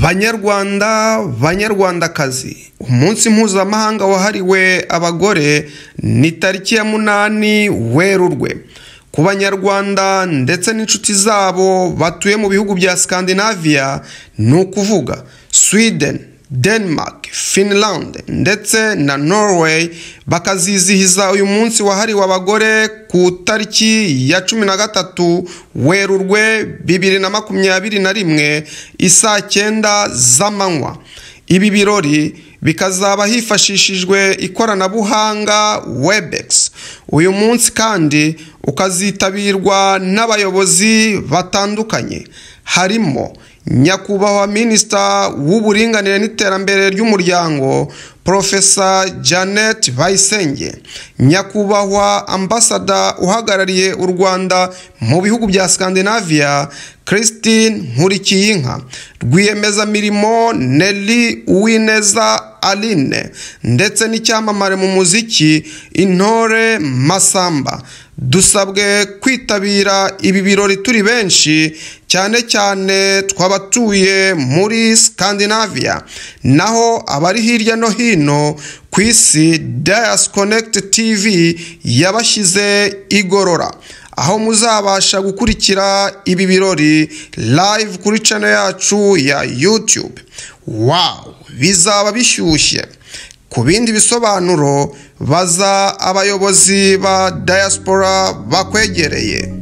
Banyarwanda, banyarwandakazi, umunsi mpuzamahanga wahariwe abagore ni tariki ya 8 Werurwe. Ku banyarwanda ndetse n'inshuti zabo batuye mu bihugu bya Scandinavia, ni ukuvuga Sweden, Denmark, Finland ndetse na Norway, bakazizihiza uyu munsi wahariwe abagore ku tariki ya 13 Werurwe 2021 isaa 9 z'amanywa. Ibi birori bikazaba hifashishijwe ikoranabuhanga Webex. Uyu munsi kandi ukazitabirwa n'abayobozi batandukanye, harimo Nyakubahwa Minisita w'Uburinganire n'Iterambere ry'Umuryango Profesa Janet Bayisenge, Nyakubahwa Ambasada uhagarariye u Rwanda mu bihugu bya Scandinavia Christine Nkurikiyinka, rwiyemezamirimo Nelly Uwineza Aline, ndetse n'icyamamare mu muziki Intore Masamba. Dusabwe kwitabira ibi birori turi benshi, cyane cyane twabatuye muri Scandinavia. Naho abari hirya no hino ku isi, Dias Connect TV yabashyize igorora, aho muzabasha gukurikira ibi birori live kuri channel yacu ya YouTube. Wow, bizaba bishyushye. Ku bindi bisobanuro baza abayobozi ba diaspora bakwegereye.